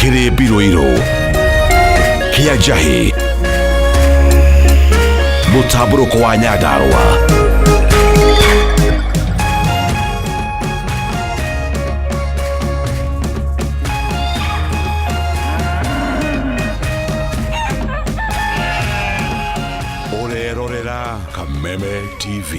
Kĩrĩmbirũirũ kĩa njahĩ, mũtambũrũko wa Nyandarũa. Ũrerorera Kameme TV.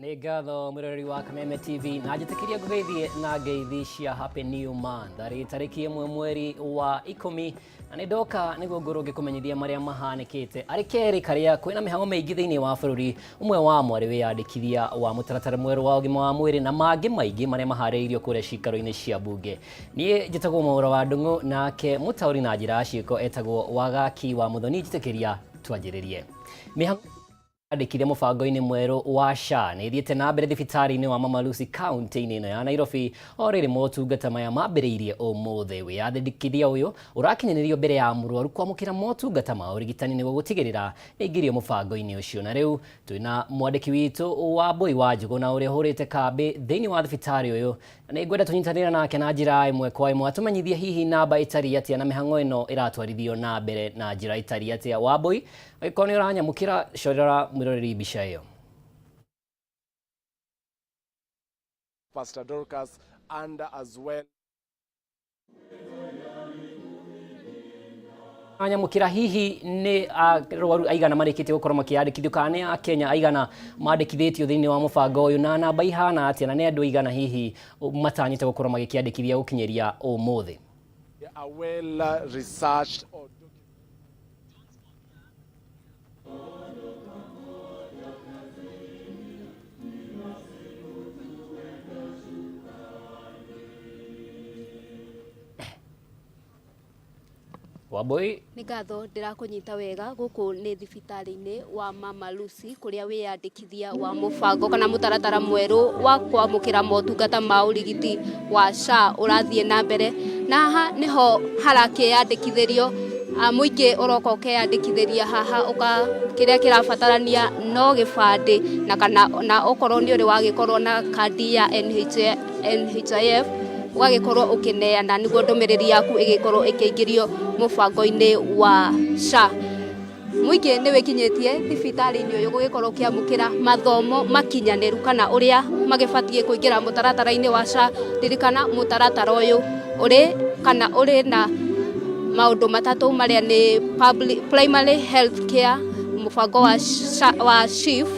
Nĩ ngatho mwĩroreri wa Kameme TV na njĩtĩkĩria ngũgeithie na ngeithi cia Happy New Month, arĩ tarĩki 1 mweri wa 10, na nĩ ndoka nĩguo ngorwo ngĩkũmenyithia marĩa mahanĩkĩte arĩ kerĩ karĩa kwĩna mĩhang'o mĩingĩ thĩinĩ wa bũrũri, ũmwe wamo arĩ wĩyandĩkithia wa mũtaratara mwerũ wa ũgima wa mwĩrĩ na mangĩ maingĩ marĩa maharĩrĩirio kũrĩa cikaro-inĩ cia mbunge. Niĩ njĩtagwo Mwaũra wa Ndung'u, nake mũtaũri na njĩra ya ciĩko etagwo Wagaki wa Mũthoni. Njĩtĩkĩria twanjĩrĩrie mĩhang'o andĩkithia mũbango-inĩ mwerũ wa SHA nĩ ĩthiĩte na mbere thibitarĩ-inĩ wa Mama Lucy kaunti-inĩ ĩno ya Nairobi. O rĩrĩ motungata maya mambĩrĩirie ũmũthĩ, wĩyandĩkithia ũyũ ũrakinyanĩrio mbere ya mũrwaru kwamũkĩra motungata ma ũrigitani nĩguo gũtigĩrĩra nĩ aingĩrio mũbango-inĩ ũcio. Na rĩu twĩna mwandĩki witũ wa Mbũi wa Njũgũ na ũrĩa ũhũrĩte kambĩ thĩinĩ wa thibitarĩ ũyũ, na nĩ ngwenda tũnyitanĩre nake na njĩra ĩmwe kwa ĩmwe atũmenyithie hihi namba ĩtariĩ atĩa na mĩhang'o ĩno ĩratwarithio na mbere na njĩra ĩtariĩ atĩa. Wambũi, angĩkorwo nĩ ũranyamũkĩra, corera mwĩroreri mbica ĩyo. Pastor Dorcas and as well Anyamũkĩra, hihi nĩ arwaru aigana marĩkĩtie gũkorwo makĩyandĩkithio, kana nĩ Akenya aigana mandĩkithĩtio thĩinĩ wa mũbango ũyũ, na namba ihana atĩa, na nĩ andũ aigana hihi matanyĩte gũkorwo magĩkĩandĩkithia gũkinyĩria ũmũthĩ? A well researched or Wambui. Nĩ ngatho, ndĩrakũnyita wega. Gũkũ nĩ thibitarĩ-inĩ wa Mama Lucy kũrĩa wĩyandĩkithia wa mũbango kana mũtaratara mwerũ wa kwamũkĩra motungata ma ũrigiti wa SHA ũrathiĩ na mbere, na haha nĩho harakĩyandĩkithĩrio. Mũingĩ ũroka ũkeyandĩkithĩria haha, ũka kĩrĩa kĩrabatarania no gĩbandĩ na kana na okorwo nĩ ũrĩ wagĩkorwo na kandi ya NHIF, ũgagĩkorwo ũkĩneana nĩguo ndũmĩrĩri yaku ĩgĩkorwo ĩkĩingĩrio mũbango-inĩ wa SHA. Mũingĩ nĩ wĩkinyĩtie thibitarĩ-inĩ ũyũ gũgĩkorwo ũkĩamũkĩra mathomo makinyanĩru kana ũrĩa magĩbatiĩ kũingĩra mũtaratara-inĩ wa SHA. Ririkana mũtaratara ũyũ ũrĩ kana ũrĩ na maũndũ matatũ marĩa nĩ public, primary health care, mũbango wa SHA, wa SHIF,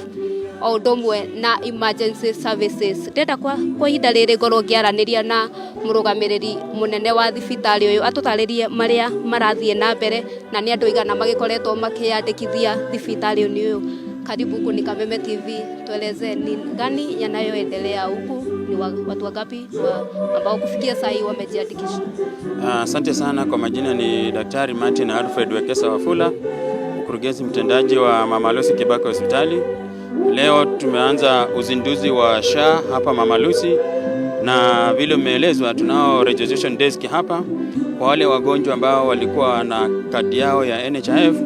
o ũndũ ũmwe na emergency services. Ndĩrenda kwa ihinda rĩrĩ ngorwo ngĩaranĩria na mũrũgamĩrĩri mũnene wa thibitarĩ ũyũ atũtarĩrie marĩa marathiĩ na mbere na nĩ andũ aigana magĩkoretwo makĩyandĩkithia thibitarĩ-inĩ ũyũ. Karibu huku ni Kameme TV, tueleze ni gani yanayoendelea huku, ni watu wangapi ambao kufikia saa hii wamejiandikisha? Asante sana. Kwa majina ni Daktari Martin Alfred Wekesa Wafula, mkurugenzi mtendaji wa Mama Lucy Kibaki Hospitali. Leo tumeanza uzinduzi wa SHA hapa Mama Lucy, na vile umeelezwa, tunao registration desk hapa kwa wale wagonjwa ambao walikuwa na kadi yao ya NHIF,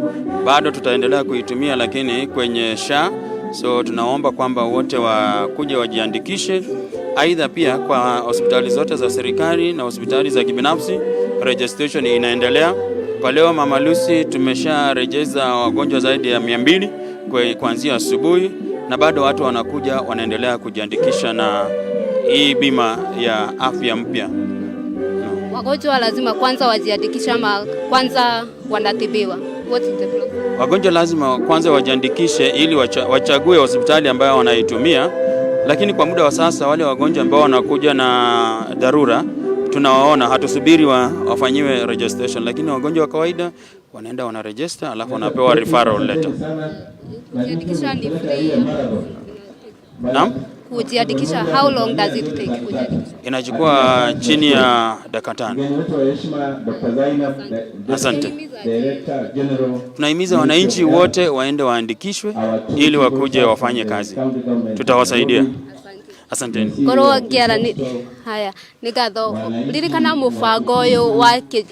bado tutaendelea kuitumia, lakini kwenye SHA. So tunaomba kwamba wote wakuja wajiandikishe. Aidha pia kwa hospitali zote za serikali na hospitali za kibinafsi registration inaendelea. Kwa leo Mama Lucy tumesharejeza wagonjwa zaidi ya 200 kuanzia asubuhi, na bado watu wanakuja wanaendelea kujiandikisha na hii bima ya afya mpya. Wagonjwa lazima kwanza wajiandikishe ama kwanza wanatibiwa? What is the process? Wagonjwa lazima kwanza wajiandikishe ili wachague hospitali ambayo wanaitumia, lakini kwa muda wa sasa wale wagonjwa ambao wanakuja na dharura tunawaona, hatusubiri wafanyiwe registration, lakini wagonjwa wa kawaida wanaenda wana register, alafu wanapewa referral letter. Kujiandikisha ni free? Naam? Kujiandikisha, how long does it take kujiandikisha? Inachukua chini ya dakika 5. Asante. Tunahimiza wananchi wote waende waandikishwe ili wakuje wafanye kazi, tutawasaidia. Asanteni. Ngorwo ngĩara haya nĩ ngatho. Ririkana mũbango ũyũ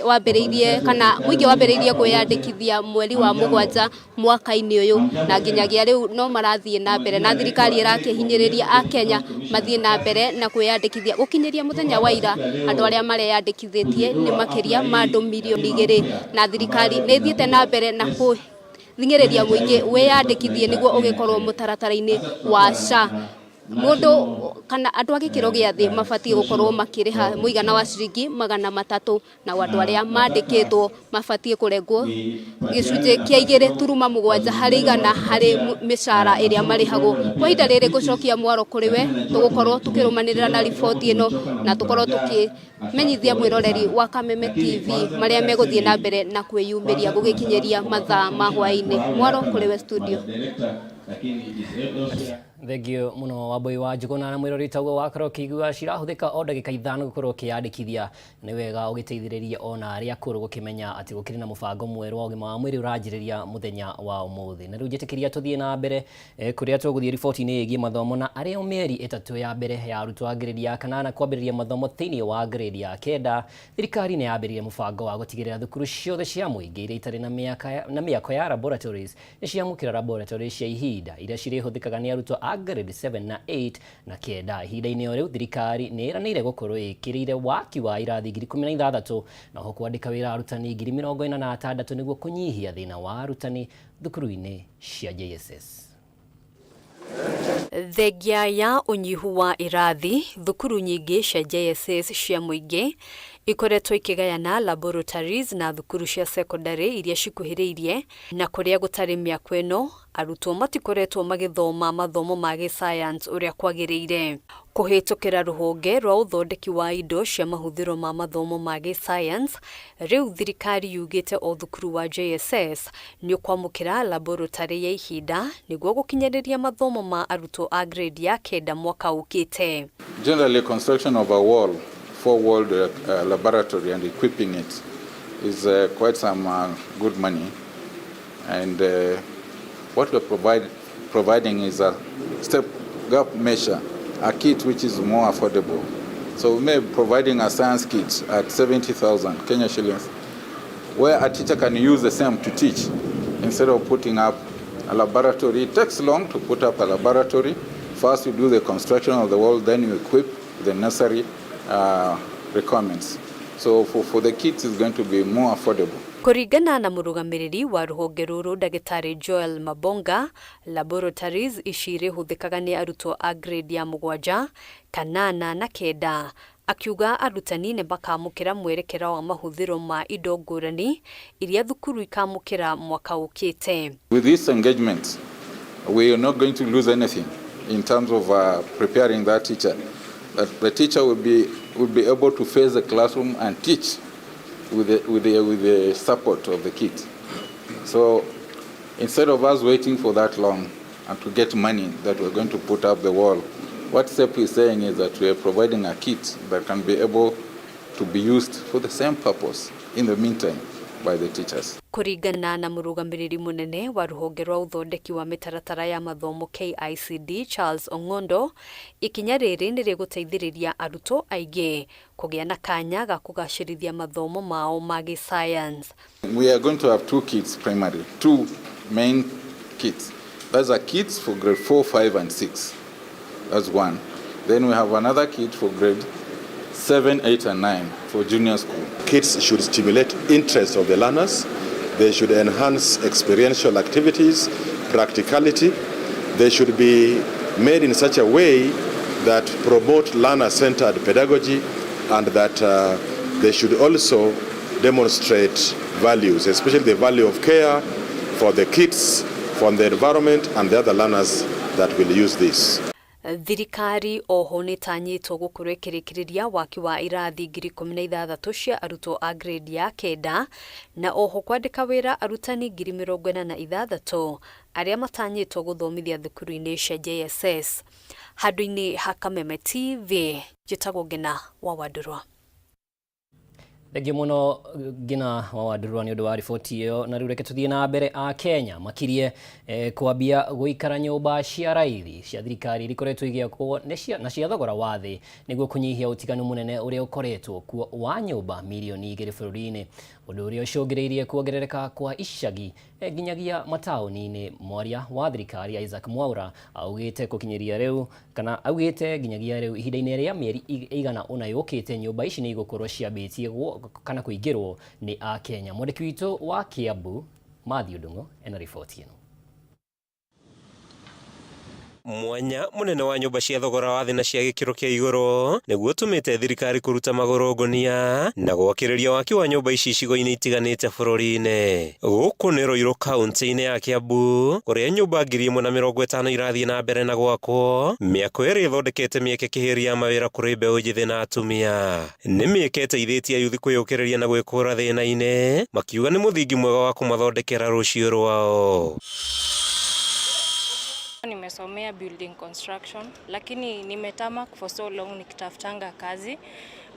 wambĩrĩirie kana mũingĩ wambĩrĩirie kwĩyandĩkithia mweri wa 7 mwaka-inĩ ũyũ, na nginyagia rĩu no marathiĩ na mbere, na thirikari ĩrakĩhinyĩrĩria akenya mathiĩ na mbere na kwĩyandĩkithia. Gũkinyĩria mũthenya wa ira, andũ arĩa mareyandĩkithĩtie nĩ makĩria ma andũ 2 milioni, na thirikari nĩ ĩthiĩte na mbere na kũthing'ĩrĩria mũingĩ wĩyandĩkithie nĩguo ũgĩkorwo mũtaratara-inĩ wa SHA. Mũndũ kana andũ a gĩkĩro gĩa thĩ mabatiĩ gũkorwo makĩrĩha mũigana wa ciringi 300, na andũ arĩa mandĩkĩtwo mabatiĩ kũrengwo gĩcunjĩ kĩa 2.7 harĩ igana harĩ mĩcara ĩrĩa marĩhagwo. Kwa ihinda rĩrĩ ngũcokia mwaro kũrĩ we, tũgũkorwo tũkĩrũmanĩrĩra na riboti ĩno na tũkorwo tũkĩmenyithia mwĩroreri wa Kameme TV marĩa megũthiĩ na mbere na kwĩyumĩria gũgĩkinyĩria mathaa ma hwaĩ-inĩ. Mwaro kũrĩ we studio. Thengio muno Wambui wa Njuguna. Na mwirori taguo wakorwo ũkĩigua cirahũthĩka o ndagĩka 5 gũkorwo ũkĩyandĩkithia. Nĩ wega ũgĩteithĩrĩria ona arĩa akũrũ gũkĩmenya atĩ gũkĩrĩ na mũbango mwerũ wa ũgima wa mwĩrĩ ũranjĩrĩria mũthenya wa ũmũthĩ. Na rĩu njĩtĩkĩria tũthiĩ na mbere kũrĩa tũgũthiĩ riboti-inĩ ĩgiĩ mathomo, na arĩ o mĩeri 3 ya mbere ya arutwo a grade ya 8 kwambĩrĩria mathomo thĩinĩ wa grade ya 9, thirikari nĩ yambĩrĩirie mũbango wa gũtigĩrĩra thukuru ciothe cia mũingĩ iria itarĩ na mĩako ya laboratories nĩ ciamũkĩra laboratories cia ihinda iria cirĩhũthĩkaga nĩ arutwo a grade 7 na 8 na 9. Ihinda-inĩ o rĩu, thirikari nĩ ĩranĩire gũkorwo ĩkĩrĩire waki wa irathi 16,000 na oho kwandĩka wĩra arutani 46,000 nĩguo kũnyihia thĩna wa arutani thukuru-inĩ cia JSS. Thengia ya ũnyihu wa irathi, thukuru nyingĩ cia JSS cia mũingĩ ikoretwo ikĩgayana laboratories na thukuru cia secondary iria cikuhĩrĩirie, na kũrĩa gũtarĩ mĩako ĩno arutwo matikoretwo magĩthoma mathomo ma gĩscience ũrĩa kwagĩrĩire. Kũhĩtũkĩra rũhonge rwa ũthondeki wa indo cia mahũthĩro ma mathomo ma gĩscience, rĩu thirikari yugĩte o thukuru wa JSS nĩ ũkwamũkĩra laboratory ya ihinda nĩguo gũkinyanĩria mathomo ma arutwo a grade ya 9 mwaka ũkĩte. Generally, construction of a wall, four-walled laboratory and equipping it is quite some good money. And what we're providing is a step-gap measure, a kit which is more affordable. So we may be providing a science kit at 70,000 Kenya shillings, where a teacher can use the same to teach instead of putting up a laboratory. It takes long to put up a laboratory. First you do the construction of the wall, then you equip the necessary requirements. So for the kits, it's going to be more affordable. Kũringana na mũrũgamĩrĩri wa rũhonge rũrũ ndagĩtarĩ Joel Mabonga, laboratories ici irĩhũthĩkaga nĩ arutwo a grade ya 7, 8 na 9. Akiuga arutani nĩ makamũkĩra mwerekera wa mahũthĩro ma indo ngũrani iria thukuru ikamũkĩra mwaka ũkĩte. With this engagement, we are not going to lose anything in terms of preparing that teacher. That the teacher will be able to face the classroom and teach with the support of the kit. So instead of us waiting for that long and to get money that we're going to put up the wall, what STEP is saying is that we are providing a kit that can be able to be used for the same purpose in the meantime by the teachers. Kũringana na mũrũgamĩrĩri mũnene wa rũhonge rwa ũthondeki wa mĩtaratara ya mathomo KICD Charles Ong'ondo, ikinya rĩrĩ nĩ rĩgũteithĩrĩria arutwo aingĩ kũgĩa na kanya ga kũgacĩrithia mathomo mao ma gĩscience. We are going to have two kits primarily, two main kits. Those are kits for grade 4, 5, and 6. That's one. Then we have another kit for grade 7, 8, and 9 for junior school. Kits should stimulate interest of the learners. They should enhance experiential activities, practicality. They should be made in such a way that promote learner-centered pedagogy, and that they should also demonstrate values, especially the value of care, for the kids, for the environment and the other learners that will use this. Thirikari oho nĩtanyĩtwo gũkorwo ĩkĩrĩkĩrĩria waki wa irathi 16,000 cia arutwo a grade ya kenda na oho kwandĩka wĩra arutani 46,000 arĩa matanyĩtwo gũthomithia thukuru-inĩ cia JSS. Handũ-inĩ ha Kameme TV, njĩtagwo Ngina wa Wandũrwa. Thengiũ mũno Ngina wa Wandũrwa nĩ ũndũ wa riboti ĩyo. Na rĩu reke tũthiĩ na mbere. A Kenya makirie kwambia gũikara nyũmba cia raithi cia thirikari iria ikoretwo igĩakwo na cia thogora wa thĩ nĩguo kũnyihia ũtiganu mũnene ũrĩa ũkoretwo kuo wa nyũmba 2 milioni bũrũri-inĩ, ũndũ ũrĩa ũcũngĩrĩirie kuongerereka kwa icagi nginyagia mataũni-inĩ. Mwaria wa thirikari Isaac Mwaura augĩte gũkinyĩria rĩu kana augĩte nginyagia rĩu ihinda-inĩ rĩa mĩeri 8 yũkĩte nyũmba ici nĩ igũkorwo ciambĩtie kana kũingĩrwo nĩ Akenya. Mwandĩki witũ wa Kiambu Matthew Ndung'u ena riboti ĩno. Mwanya munene wa nyũmba cia thogora wa thĩ na cia gĩkĩro kĩa igũrũ nĩguo ũtũmĩte thirikari kũruta magũrũ ngũnia na gwakĩrĩria waki wa nyũmba ici icigo-inĩ itiganĩte bũrũri-inĩ. Gũkũ nĩ Ruiru kaunti-inĩ ya Kiambu kũrĩa nyũmba 1,050 irathiĩ na mbere na gwakwo, mĩako ĩrĩa ĩthondekete mĩeke kĩhĩri ya mawĩra kũrĩ mbeũ njĩthĩ na atumia. Nĩ mĩeke ĩteithĩtie ayuthi kwĩyũkĩrĩria na gwĩkũra thĩna-inĩ, makiuga nĩ mũthingi mwega wa kũmathondekera rũciũ rwao. Nimesomea building construction, lakini nimetarmac for so long nikitafutanga kazi,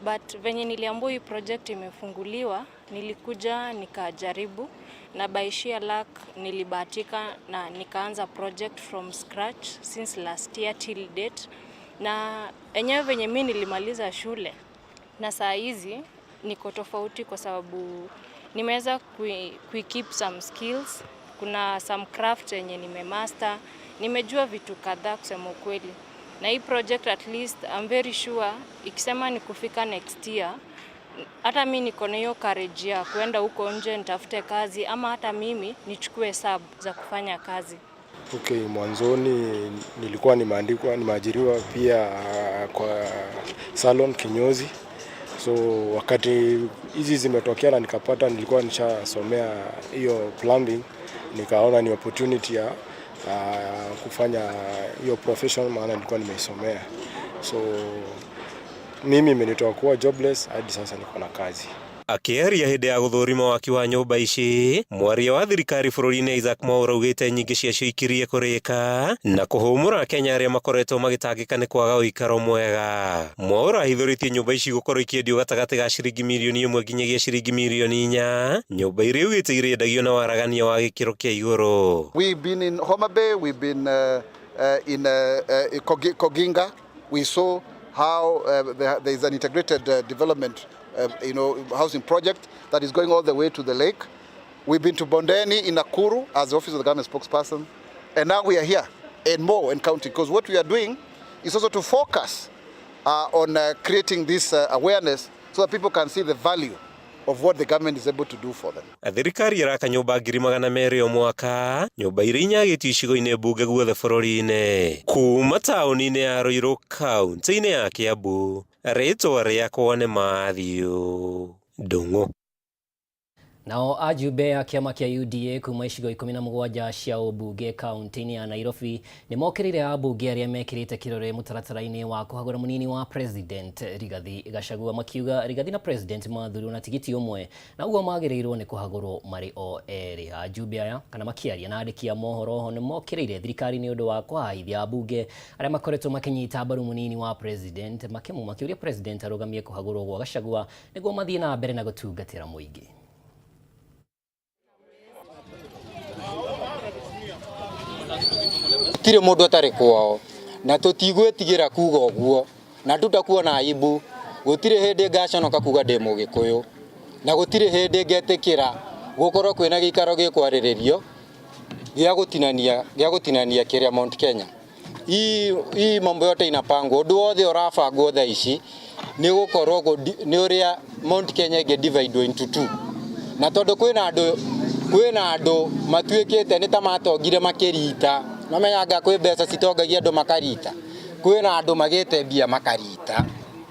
but venye niliambiwa hii project imefunguliwa, nilikuja nikajaribu na by sheer luck nilibahatika na nikaanza project from scratch since last year till date. Na enyewe venye mi nilimaliza shule na saa hizi niko tofauti kwa sababu nimeweza kui keep some skills. Kuna some craft yenye nimemaster, nimejua vitu kadhaa kusema ukweli. Na hii project, at least I'm very sure ikisema ni kufika next year, hata mi niko na hiyo courage ya kuenda huko nje nitafute kazi ama hata mimi nichukue sub za kufanya kazi. Okay, mwanzoni nilikuwa nimeandikwa, nimeajiriwa pia kwa salon kinyozi. So wakati hizi zimetokea na nikapata nilikuwa nishasomea hiyo plumbing, nikaona ni opportunity ya kufanya hiyo profession maana nilikuwa nimeisomea. So mimi imenitoa kuwa jobless hadi sasa niko na kazi. Akĩaria hĩndĩ ya gũthũrima waki wa nyũmba ici, mwaria wa thirikari bũrũri-inĩ Isaac Mwaura augĩte nyingĩ ciacio ikirie kũrĩka na kũhũmũra Kenya arĩa makoretwo magĩtangĩka nĩ kwaga ũikaro mwega. Mwaura ahithũrĩtie nyũmba ici gũkorwo ikĩendio gatagatĩ ga ciringi 1 mirioni nginyagia ciringi 4 mirioni, nyũmba iria augĩte irĩendagio na waragania wa gĩkĩro kĩa igũrũ. We've been in Homa Bay, we've been in Koginga. We saw how there is an integrated development housing project that is going all the way to the lake. We've been to Bondeni in Nakuru as the Office of the Government Spokesperson, and now we are here and more and counting, because what we are doing is also to focus on creating this awareness so that people can see the value of what the government is able to do for them. Thirikari ĩraka nyũmba 200,000 o mwaka, nyũmba iria inyagĩtio icigo-inĩ mbunge guothe bũrũri-inĩ. Kuma taũni-inĩ ya Ruiru kaunti-inĩ ya Kiambu, rĩtwa rĩakwa nĩ Matthew Ndung'u. Nao ajumbe a kĩama kĩa UDA kuma icigo 17 cia ũmbunge kaunti-inĩ ya Nairobi nĩ mokĩrĩire ambunge arĩa mekĩrĩte kĩrore mũtaratara-inĩ wa kũhagũra mũnini wa president Rigathi Gachagua, makiuga Rigathi na president mathurirwo na tigiti ũmwe na ũguo magĩrĩirwo nĩ kũhagũrwo marĩ o erĩ. Ajumbe aya kana makĩaria na andĩki a mohoro oho nĩ mokĩrĩire thirikari nĩ ũndũ wa kũhaithia ambunge arĩa makoretwo makĩnyita mbaru mũnini wa president, makĩũria president arũgamie kũhagũrwo gwa Gachagua nĩguo mathiĩ na mbere na gũtungatĩra mũingĩ. Tirĩ mũndũ ũtarĩ kwao na tũtigwĩtigĩra kuga ũguo na tutakuona aibu. Gũtirĩ hĩndĩ ngaconoka kuga ndĩ mũgĩkũyũ na gũtirĩ hĩndĩ ngetĩkĩra gũkorwo kwĩna gĩikaro gĩkwarĩrĩrio gĩa gũtinania kĩrĩa Mount Kenya. Hii mambo yote inapangwa, ũndũ wothe ũrabangwo thaa ici nĩ gũkorwo nĩ ũrĩa Mount Kenya ĩngĩ divide into two, na tondũ kwĩna andũ matuĩkĩte nĩ ta matongire makĩrita, mamenyanga kwĩ mbeca citongagia andũ makarita, kwĩna andũ magĩte mbia makarita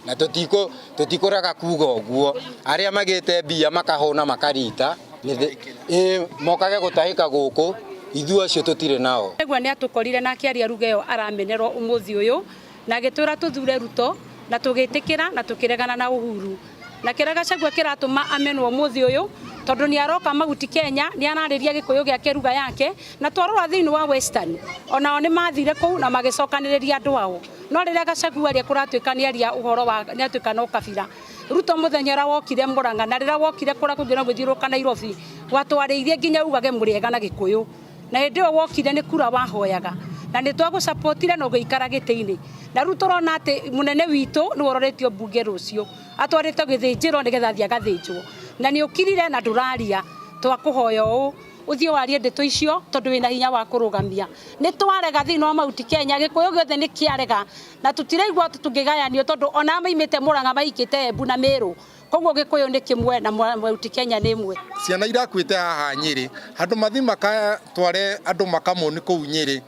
na tũtikũraga kuga ũguo, arĩa magĩte mbia makahũna makarita. Ĩ mokage gũtahĩka gũkũ ithuĩ acio tũtirĩ nao. Gachagua nĩ atũkorire na akĩaria ruga ĩyo aramenerwo ũmũthĩ ũyũ na agĩtwĩra tũthure Ruto na tũgĩtĩkĩra na tũkĩregana na Uhuru. Na kĩrĩa Gachagua kĩratũma amenwo ũmũthĩ ũyũ tondũ nĩ aroka Mount Kenya, nĩ ararĩria Gĩkũyũ gĩake ruga yake, na twarora thĩinĩ wa Western onao nĩ mathire kũu na magĩcokanĩrĩria andũ ao. No rĩrĩa Gachagua aria kũratuĩka nĩ aria ũhoro wa nĩ atuĩka no kabira. Ruto mũthenya ũrĩa wokire Murang'a na rĩrĩa wokire kũrĩa kũngĩ no gwĩthiũrũrũka Nairobi watwarĩirie nginya ugage mũrĩega na Gĩkũyũ. Na hĩndĩ ĩyo wokire nĩ kura wahoyaga na nĩ twagũcapotire na ũgĩikara gĩtĩ-inĩ. Na rĩu tũrona atĩ mũnene witũ nĩwe ũroretio mbunge rũciũ atwarĩtwo gĩthĩnjĩro nĩgetha athiĩ agathĩnjwo. Na nĩ ũkirire na ndũraria, twakũhoya ũũ ũthiĩ warie ndeto icio tondũ wĩna hinya wa kũrũgamia. Nĩ twarega thĩinĩ wa Mount Kenya, Gĩkũyũ gĩothe nĩ kĩarega na tũtiraigua atĩ tũngĩgayanio tondũ ona maimĩte Murang'a maikĩte Embu na Meru. Koguo Gĩkũyũ nĩ kĩmwe na Mount Kenya nĩ ĩmwe. Ciana irakuĩte haha Nyĩrĩ, handũ mathi makatware andũ makamoni kũu Nyĩrĩ,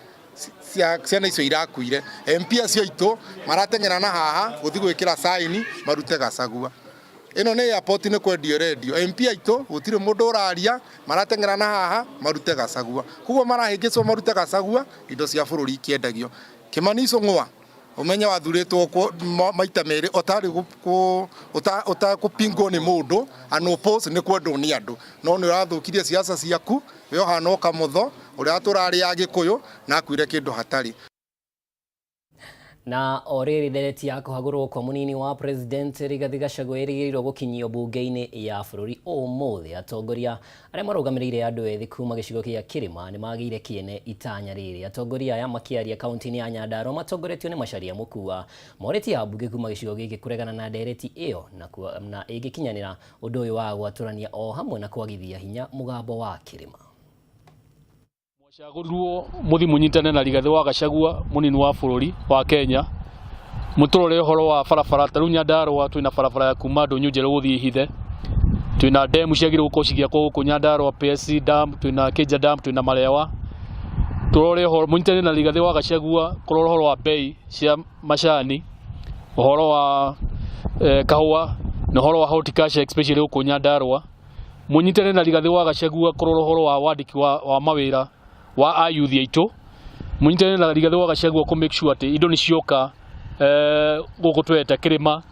ciana icio irakuire. MP acio aitũ marateng'era na haha gũthiĩ gwĩkĩra saini marute Gachagua. Ĩno nĩ airport nĩ kwendio ĩrendio. MP aitũ gũtirĩ mũndũ ũraria, marateng'era na haha marute Gachagua. Koguo marahĩngĩcwo marute Gachagua, indo cia bũrũri ikĩendagio. Kimani Ichung'wa ũmenye wathurĩtwo maita merĩ ũtarĩ ũtakũpingwo nĩ mũndũ, unopposed nĩ kwendwo nĩ andũ. No nĩ ũrathũkirie siasa ciaku, we ũhana o kamũtho ũrĩa tũrarĩa Gĩkũyũ na akuire kĩndũ hatarĩ. Na o rĩrĩ ndereti ya kũhagũrwo kwa mũnini wa president Rigathi Gachagua ĩrĩgĩrĩirwo gũkinyio bunge-inĩ ya bũrũri ũmũthĩ. Atongoria arĩa marũgamĩrĩire andũ ethĩ kuma gĩcigo kĩa Kĩrĩma nĩ magĩire kĩene itanya rĩrĩ. Atongoria aya makĩaria kaunti-inĩ ya Nyandarua matongoretio nĩ Macharia Mũkua morĩtie ambunge kuma gĩcigo gĩkĩ kũregana na ndereti ĩyo na ĩngĩkinyanĩra ũndũ ũyũ wa gwatũrania o hamwe na kwagithia hinya mũgambo wa Kĩrĩma. Mwacagũrirwo mũthi mũnyitane na Rigathi wa Gachagua mũnini wa bũrũri wa Kenya mũtũrore ũhoro wa barabara ta rĩu Nyandarua twĩna barabara ya kuma Ndũnyũ Njerũ gũthiĩ Hithe, twĩna demu ciagĩrĩirwo gũkorwo cigĩakwo gũkũ Nyandarua, PSC dam, twĩna Kĩnja dam, twĩna Marewa. Tũrore ũhoro mũnyitane na Rigathi wa Gachagua kũrora ũhoro wa bei cia macani, ũhoro wa kahũa na ũhoro wa horticulture especially gũkũ Nyandarua. Mũnyitane na Rigathi wa Gachagua kũrora ũhoro wa wandĩki wa mawĩra wa ayuthi aitũ. Mũnyitane na Rigathi wa Gachagua kũ make sure atĩ indo nĩ cioka gũkũ tweta kĩrĩma.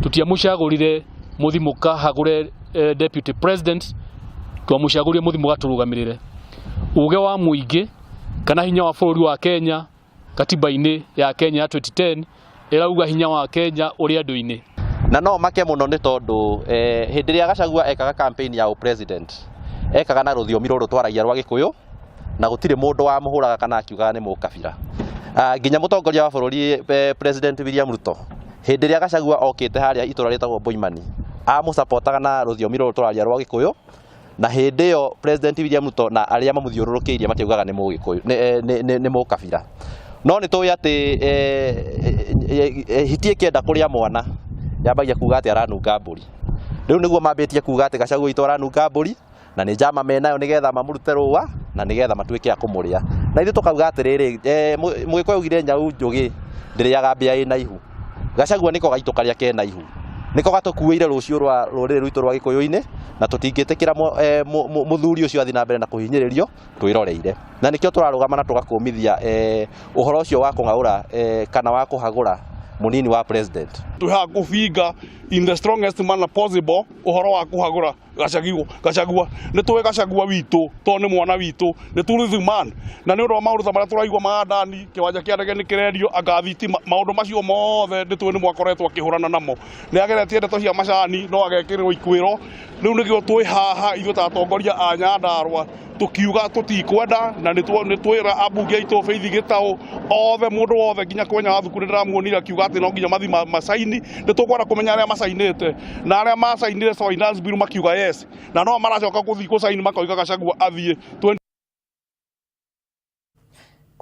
Tũtiamũcagũrire mũthi mũkahagũre deputy president, twamũcagũrire mũthi mũgatũrũgamĩrĩre. Uge wa mũingĩ kana hinya wa bũrũri wa Kenya katiba-inĩ ya Kenya ya 2010 ĩrauga hinya wa Kenya ũrĩ andũ-inĩ. Na no make mũno nĩ tondũ hĩndĩ ĩrĩa Gachagua ekaga campaign ya president ekaga na rũthiomi rũrũ twaragia rwa Gĩkũyũ na gũtirĩ mũndũ wamũhũraga kana akiugaga nĩ mũkabira. Nginya mũtongoria wa bũrũri President William Ruto hĩndĩ ĩrĩa Gachagua okĩte harĩa itũra rĩtagwo Boimani amũcapotaga na rũthiomi rũrũ tũraria rwa Gĩkũyũ, na hĩndĩ ĩyo President William Ruto na arĩa mamũthiũrũrũkĩirie matiaugaga nĩ mũgĩkũyũ nĩ mũkabira. No nĩ tũĩ atĩ hiti ĩkĩenda kũrĩa mwana yambagia kuga atĩ aranunga mbũri. Rĩu nĩguo mambĩtie kuga atĩ Gachagua witũ aranunga mbũri na nĩ njama menayo nĩgetha mamũrute rũa na nĩgetha matuĩke a kũmũrĩa. Na ithuĩ tũkauga atĩrĩrĩ, mũgĩkũyũ augire nyau njũgĩ ndĩrĩaga mbĩa ĩna ihu. Gachagua nĩko gaitũ karĩa kena ihu, nĩko gatũkuĩire rũciũ rwa rũrĩrĩ rwitũ rwa Gĩkũyũ-inĩ, na tũtingĩtĩkĩra mũthuri ũcio athiĩ na mbere na kũhinyĩrĩrio twĩroreire. Na nĩkĩo tũrarũgama na tũgakũmithia ũhoro ũcio wa kũng'aũra kana wa kũhagũra mũnini wa president. Twĩhaga kũbinga in the strongest manner possible ũhoro wa kũhagũra Gachagua. Nĩ tũĩ Gachagua witũ tondũ nĩ mwana witũ, nĩ tourism man, na nĩ ũndũ wa maũndũ ta marĩa tũraigua ma Adani, kĩwanja kĩa ndege nĩ kĩrendio, anga thitima, maũndũ macio mothe nĩ tũĩ nĩ mwakoretwo akĩhũrana namo. Nĩ ageretie ndeto cia macani no agekĩrĩrwo ikuĩro. Rĩu nĩkĩo twĩ haha ithuĩ ta atongoria a Nyandarua tũkiuga tũtikwenda, na nĩ twĩra ambunge aitũ Faith Gĩtaũ othe, mũndũ wothe nginya kwenya wa thukuru ndĩramuonire akiuga atĩ no nginya mathi macaini. Nĩ tũkwenda kũmenya arĩa macainĩte na arĩa macainire finance bill makiuga yes, na no maracoka gũthiĩ gũcaini makoiga Gachagua athiĩ.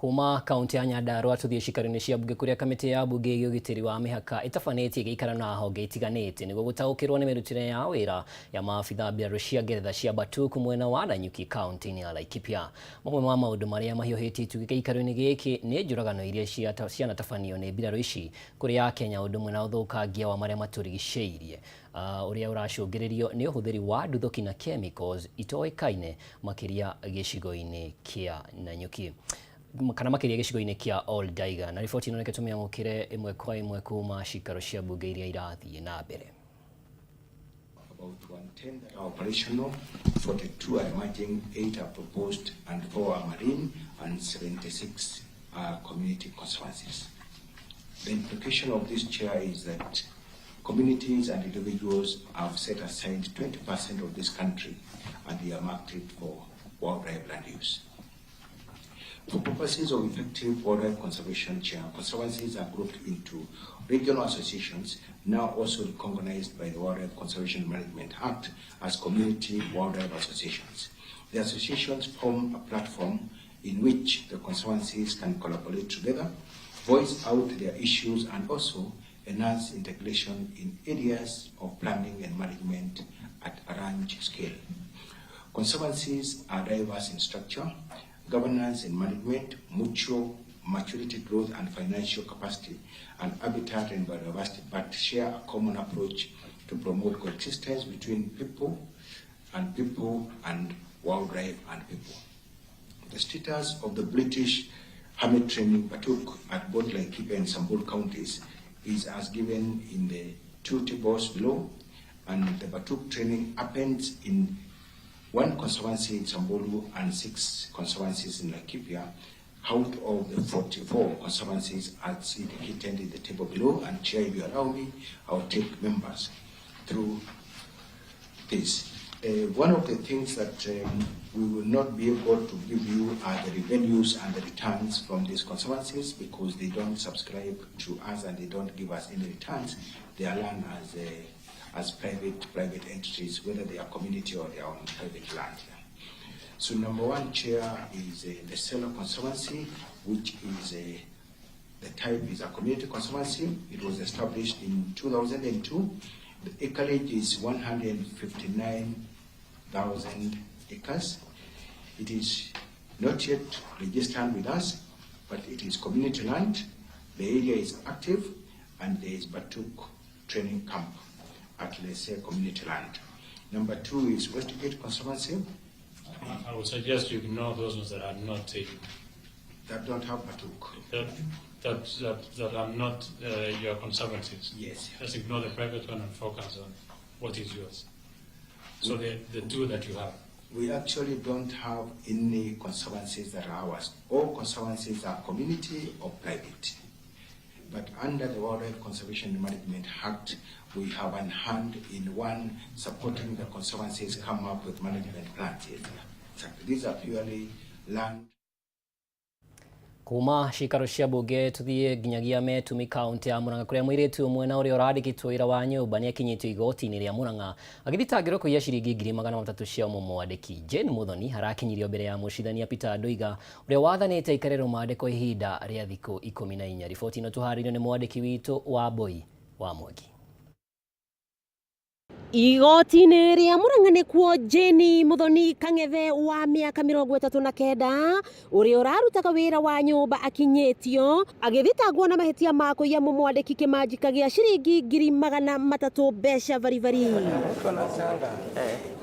Kuma kaunti ya Nyandarua tuthie cikaro-inĩ cia bunge kuria kamĩtĩ ya bunge ĩgiĩ ũgitĩri wa mĩhaka ĩtabanĩtie ĩgĩikara na honge itiganĩte nĩguo gũtaũkĩrwo nĩ mĩrutĩre ya wĩra ya maabitha mbirarũ cia Ngeretha cia Batuk mwena wa Nanyuki kaunti-inĩ ya Laikipia. Mamwe ma maũndũ marĩa mahiũhĩtie itugi gĩikaro-inĩ gĩkĩ nĩ njũragano iria cianatabanio nĩ mbirarũ ici kũrĩ Akenya ũndũ ũmwe na ũthũkangia wa marĩa matũrigicĩirie ũrĩa ũracũngĩrĩrio nĩ ũhũthĩri wa nduthũki na chemicals itoĩkaine makĩria gĩcigo-inĩ kĩa Nanyuki kana makĩria gĩcigo-inĩ kĩa Oldaiga. Na riboti ĩno reke tũmĩamũkĩre ĩmwe kwa ĩmwe kuma cikaro cia mbunge iria irathiĩ na mbere. About 110 that are operational, 42 are emerging, 8 are proposed, and 4 are marine, and 76 are community conservancies. The implication of this, Chair, is that communities and individuals have set aside 20% of this country and they are marked it for wildlife land use. For purposes of effective wildlife conservation, Chair, conservancies are grouped into regional associations, now also recognized by the Wildlife Conservation Management Act as community wildlife associations. The associations form a platform in which the conservancies can collaborate together, voice out their issues, and also enhance integration in areas of planning and management at a ranch scale. Conservancies are diverse in structure, governance and management, mutual maturity growth and financial capacity, and habitat and biodiversity, but share a common approach to promote coexistence between people and wildlife and people. The status of the British Army training Batuk at both Laikipia and Samburu counties is as given in the two tables below, and the Batuk training happens in 1 conservancy in Samburu and 6 conservancies in Laikipia, out of the 44 conservancies as indicated in the table below. And Chair, if you allow me, I'll take members through this. One of the things that we will not be able to give you are the revenues and the returns from these conservancies, because they don't subscribe to us and they don't give us any returns. They are run as private entities, whether they are community or they are on private land. So number 1, Chair, is the Sela Conservancy, which is the type is a community conservancy. It was established in 2002. The acreage is 159,000 acres. It is not yet registered with us, but it is community land. The area is active, and there is Batuk training camp at Lese community land. Number 2 is Westgate Conservancy. I would suggest you ignore those ones that are not taken. That don't have Batuk. That are not your conservancies. Yes. Just ignore the private one and focus on what is yours. So the two that you have. We actually don't have any conservancies that are ours. All conservancies are community or private. But under the Wildlife Conservation Management Act, we have an hand in one supporting the conservancies come up with management plans. Yes, exactly. These are purely land. Kuma cikaro cia bunge tuthie nginyagia Metumi kaunti ya Murang'a kuria mũirĩtu ũmwe na ũrĩa ũrandĩkĩtwo wĩra wa nyũmba nĩ akinyĩtio igoti-inĩ rĩa Murang'a agĩthitangĩrwo kũiya ciringi 300,000 cia mũmwandĩki. Jane Muthoni arakinyirio mbere ya mũcirithania Peter Nduiga ũrĩa wathanĩte aikare rũmande kwa ihinda rĩa thikũ 14. Riboti ĩno tũharĩirio nĩ mwandĩki witũ wa Mboi wa Mwangi. Igoti-inĩ rĩa Murang'a nĩkuo Jane Muthoni Kang'ethe wa mĩaka 39 ũrĩa ũrarutaga wĩra wa nyũmba akinyĩtio agĩthitangwo na mahĩtia ma kũiya mũmwandĩki kĩmanjĩka gĩa ciringi 300,000 mbeca baribari.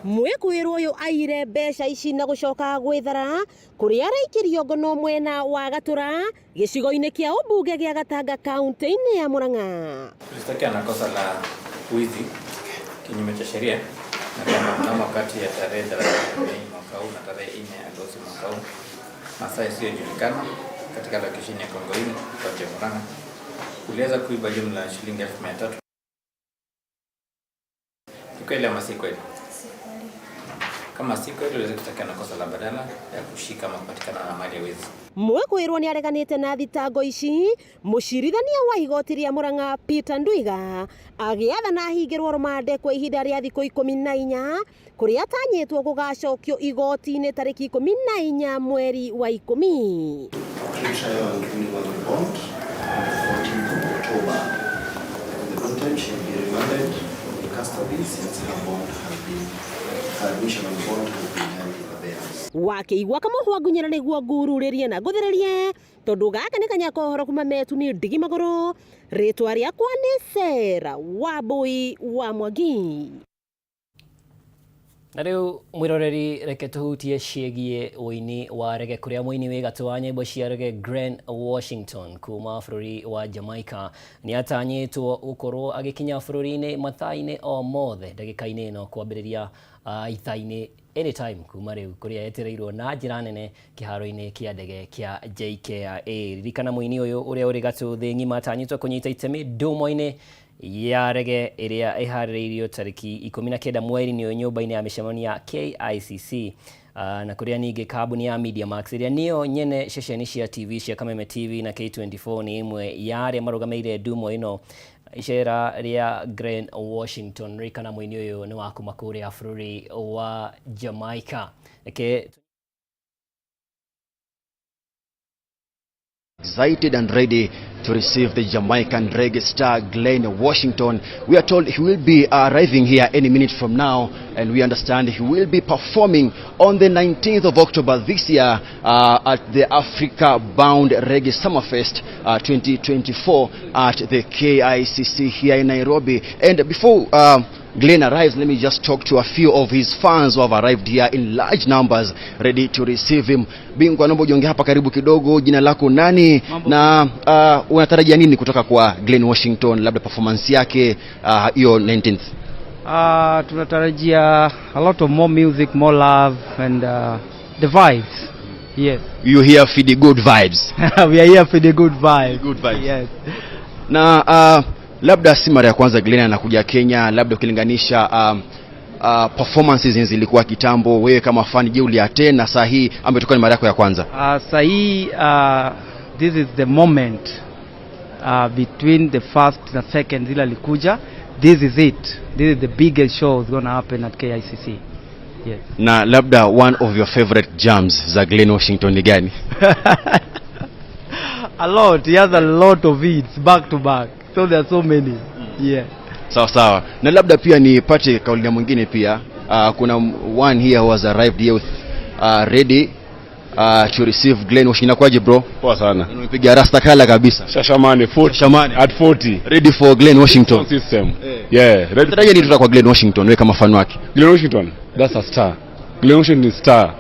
Mwĩkũĩrwo ũyũ aiyire mbeca ici na gũcoka gwĩthara kũrĩa araikĩrio ngono mwena wa Gatũra gĩcigo-inĩ kĩa ũmbunge gĩa Gatanga kaunti-inĩ ya Murang'a. Tulishtakiwa na kosa la wizi kinyume cha sheria na kwamba mnamo kati ya tarehe 30 Mei mwaka huu na tarehe 4 Agosti mwaka huu masaa isiyojulikana katika lokesheni ya Kongoini kaunti ya Murang'a uliweza kuiba jumla ya shilingi 300,000. Ni kweli ama si kweli? Kama si kweli, uliweza kushtakiwa na kosa la badala ya kushika ama kupatikana na mali ya wizi. Mwĩkũĩrwo nĩ areganĩte na thitango ici. Mũcirithania wa igoti rĩa Murang'a Peter Nduiga agĩathana ahingĩrwo rũmande kwa ihinda rĩa thikũ 14 kũrĩa atanyĩtwo gũgacokio igoti-inĩ tarĩki 14 mweri wa 10. pre-trial and renewal of bond on the 14th of October. In the meantime, she will be remanded in custody since her bond has been, her admission on bond has been held in abeyance. Wakĩigua kamũhwa ngunyĩra nĩguo ngururĩrie na ngũthĩrĩrie tondũ gaka nĩ kanya ka ũhoro kuma metu nĩ ndigi magũrũ. Rĩtwa rĩakwa nĩ Sarah Wambui wa Mwangi. Na rĩu mwĩroreri, reke tũhutie ciĩgiĩ ũini wa reggae, kũrĩa mũini wĩ gatũ wa nyĩmbo cia reggae Glen Washington kuma bũrũri wa Jamaica nĩ atanyĩtwo gũkorwo agĩkinya bũrũri-inĩ mathaa-inĩ o mothe ndagĩka-inĩ ĩno, kwambĩrĩria ithaa-inĩ anytime kuma rĩu, kũrĩa etereirwo na njĩra nene kĩharo-inĩ kĩa ndege kĩa JKIA. Ririkana mũini ũyũ ũrĩa ũrĩ gatũ thĩ ng'ima atanyĩtwo kũnyita itemi ndumo-inĩ ya reggae ĩrĩa ĩharĩrĩirio tarĩki 19 mweri-inĩ ũyũ nyũmba-inĩ ya mĩcemanio ya KICC, na kũrĩa ningĩ kambuni ya Media Max, ĩrĩa nĩyo nyene ceceni cia TV cia Kameme TV na K24, nĩ ĩmwe ya arĩa marũgamĩrĩire ndumo ĩno. Icera rĩa Glen Washington, ririkana mũini ũyũ nĩ wa kuma kũrĩa bũrũri wa Jamaica. Reke Excited and ready to receive the Jamaican reggae star Glen Washington. We are told he will be arriving here any minute from now, and we understand he will be performing on the 19th of October this year at the Africa Bound Reggae Summerfest 2024 at the KICC here in Nairobi. And before Glen arrives, let me just talk to a few of his fans who have arrived here in large numbers, ready to receive him. Bingwa, naomba ujiongee hapa karibu kidogo. Jina lako nani na unatarajia nini kutoka kwa Glen Washington, labda performance yake hiyo 19th? Tunatarajia a lot of more music, more love and the vibes. Yes. You here for the good vibes. We are here for the good vibes. Good vibes. Yes. Na labda si mara ya kwanza Glen anakuja Kenya, labda ukilinganisha performances zenye zilikuwa kitambo, wewe kama fan, je, uliattend na saa hii ambayo itakuwa ni mara yako ya kwanza? Sahii this is the moment between the first na second zile alikuja. This is it. This is the biggest show is gonna happen at KICC. Yes. Na labda one of your favorite jams za Glen Washington ni gani? A lot. He has a lot of hits back to back. So there are so many. Yeah. Sawa sawa. Na labda pia nipate kauli na mwingine pia. Kuna one here who has arrived here with ready to receive Glen Washington. Inakuwaje, bro? Poa sana. Umepiga rasta kala kabisa. Shashamane 40. Shashamane. At 40. Ready for Glen Washington. System. Yeah, ready. Tarajia nini kutoka kwa Glen Washington, wewe kama fan wake? Glen Washington, that's a star. Glen Washington ni star.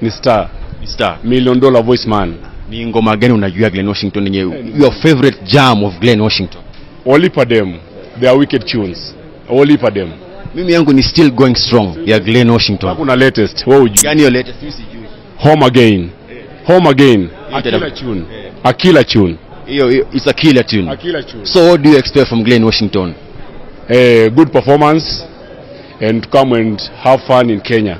Ni star. Ni star. Million Dollar Voice Man. Ni ngoma gani unajua Glen Washington yenye your favorite jam of Glen Washington? Olipa them. They are wicked tunes. Olipa them. Mimi yangu ni Still Going Strong ya Glen Washington. Kuna latest. Wewe hujui. Gani hiyo latest? Mimi sijui. Home Again. Home Again. Hiyo A killer tune. A killer tune. Hiyo it's a killer tune. A killer tune. So what do you expect from Glen Washington? A good performance and come and have fun in Kenya.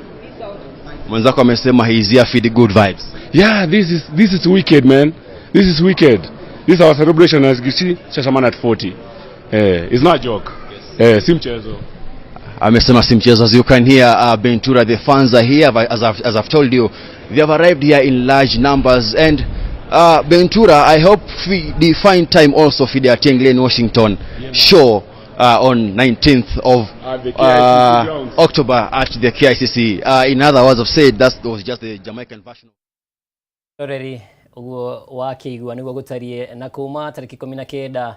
Mwenzako amesema he is here for the good vibes. Yeah, this is wicked, man. This is wicked. This is our celebration, as you see, Shashamane at 40. It's not a joke. Si mchezo. Amesema si mchezo. As you can hear, Bentura, the fans are here. As I've told you, they have arrived here in large numbers. And Bentura, I hope we find time also for the attend Glen Washington show on 19th of At the KICC grounds. October at the KICC. In other words, I've said that was just the Jamaican version. Roreri ũguo wakĩigua nĩguo gũtariĩ, na kuma tarĩki 19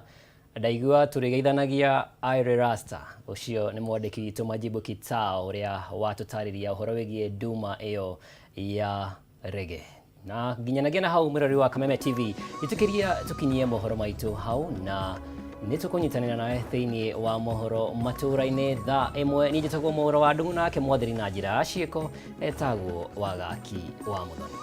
ndaigua tũrĩgeithanagia Ire Rasta. Ũcio nĩ mwandĩki witũ Majibu Kitao ũrĩa watũtarĩria ũhoro wĩgiĩ nduma ĩyo ya reggae. Na nginyanagia na hau, mwĩrori wa Kameme TV, ĩtũkĩria tũkinyie mohoro maitũ hau, na nĩ tũkũnyitanĩra nawe thĩinĩ wa mohoro matũũra-inĩ thaa 1. Niĩ njĩtagwo Mohoro wa Ndung'u, nake mwathĩri na njĩra ya ciĩko etagwo Wagaki wa Mũthoni.